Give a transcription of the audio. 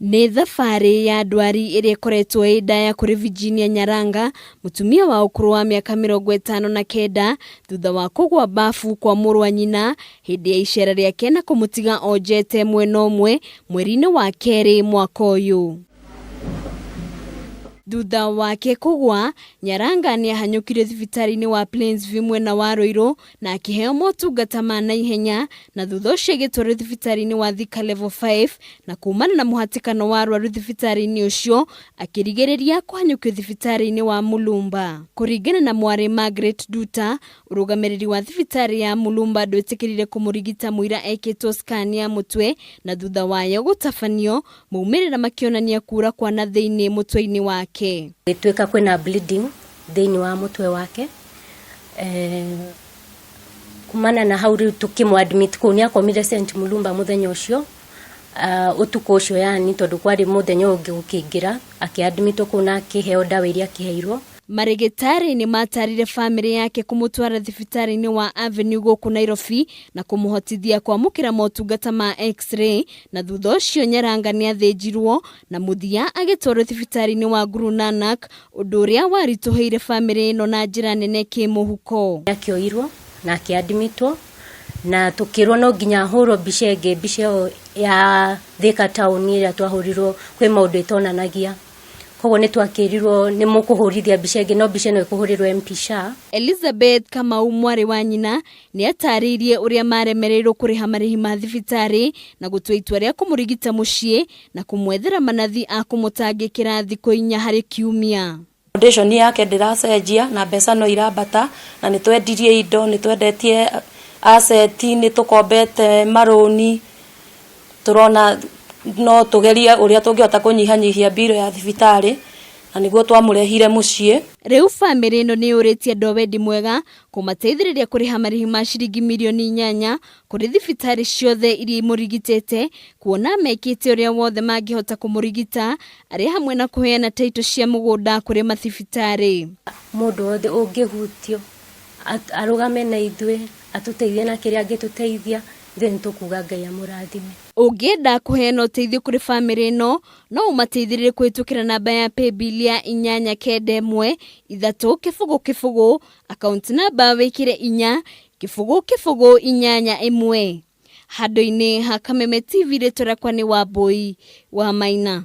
Nĩ thabarĩ ya ndwari ĩrĩa ĩkoretwo ĩ ndaya kũrĩ Virginia Nyaranga, mũtumia wa ũkũrũ wa mĩaka 59, thutha wa kũgwa bafu kwa mũrũ wa nyina hĩndĩ ya icera rĩake na kũmũtiga onjete mwena ũmwe mweri-inĩ wa kerĩ mwaka ũyũ. Thutha wake kũgwa, Nyaranga nĩahanyũkire thibitarĩ-inĩ wa Plainsview mwena wa Ruiru na akĩheo motungata ma naihenya na thutha ũcio agĩtwarwo thibitarĩ-inĩ wa Thika Level 5 na kumana na mũhatĩkano wa arwaru thibitarĩ-inĩ ũcio akĩrigĩrĩria kũhanyũkio thibitarĩ-inĩ wa Mulumba. Kũringana na mwarĩ Margaret Nduta, ũrũgamĩrĩri wa thibitarĩ ya Mulumba ndwĩtĩkĩrire kũmũrigita mũira ekĩtwo scan ya mũtwe na thutha wayo gũtabanio, maumĩrĩra makĩonania kura kwa na thĩinĩ mũtwe-inĩ wake. Gĩtuĩka kwĩna bleeding thĩinĩ wa mũtwe wake. Kumana na hau rĩu tũkĩmũ admit kũu, nĩ akomire St Mulumba mũthenya ũcio, ũtukũ ũcio yani, tondũ kwarĩ mũthenya ũngĩ gũkĩingĩra, akĩadmitwo kũu na akĩheo ndawa iria akĩheirwo. Marĩgĩtarĩ nĩ matarire bamĩrĩ yake kũmũtwara thibitarĩ-inĩ wa Avenue gũkũ Nairobi na kũmũhotithia kwamũkĩra motungata ma X-ray na thutha ũcio Nyaranga nĩ athĩnjirwo na mũthia agĩtwarwo thibitarĩ-inĩ wa Guru Nanak, ũndũ ũrĩa waritũhĩire bamĩrĩ ĩno na njĩra nene kĩmũhuko. Akĩoirwo na akĩadmitwo na tũkĩrwo no nginya ahũrwo mbica ĩngĩ, mbica ĩyo ya Thika town ĩrĩa twahũrirwo kwĩ maũndũ ĩtonanagia, koguo nĩ twakĩrirwo nĩ mũkũhũrithia mbica ĩngĩ, no mbica ĩno ĩkũhũrĩrwo MP SHA. Elizabeth Kamau mwarĩ wa nyina nĩ atarĩirie ũrĩa maremereirwo kũrĩha marĩhi ma thibitarĩ na gũtua itua rĩa kũmũrigita mũciĩ na kũmwethera manathi a kũmũtangĩkĩra thikũ 4 harĩ kiumia. Foundation yake ndĩracenjia na mbeca no irambata, na nĩ twendirie indo, nĩ twendetie asset, nĩ tũkombete marũni, tũrona no tũgerie ũrĩa tũngĩhota kũnyihanyihia mbirũ ya thibitarĩ, na nĩguo twamũrehire mũciĩ. Rĩu bamĩrĩ ĩno nĩ yũrĩtie andũ a wendi mwega kũmateithĩrĩria kũrĩha marĩhi ma ciringi mirioni 8 kũrĩ thibitarĩ ciothe iria imũrigitĩte, kuona mekĩte ũrĩa wothe mangĩhota kũmũrigita, arĩ hamwe na kũheana taitũ cia mũgũnda kũrĩ mathibitarĩ. Mũndũ wothe ũngĩhutio arũgame na ithuĩ, atũteithie na kĩrĩa angĩtũteithia, ithuĩ nĩ tũkuga Ngai amũrathime. Ũngĩenda kũheana ũteithio kũrĩ bamĩrĩ ĩno, no ũmateithĩrĩrie kũhĩtũkĩra namba ya paybill ya 8 9 1 3 0 0, akaunti namba wĩkĩre 4 0 0 8 1. Handũ-inĩ ha Kameme TV, rĩtwa rĩakwa nĩ Wambũi wa Maina.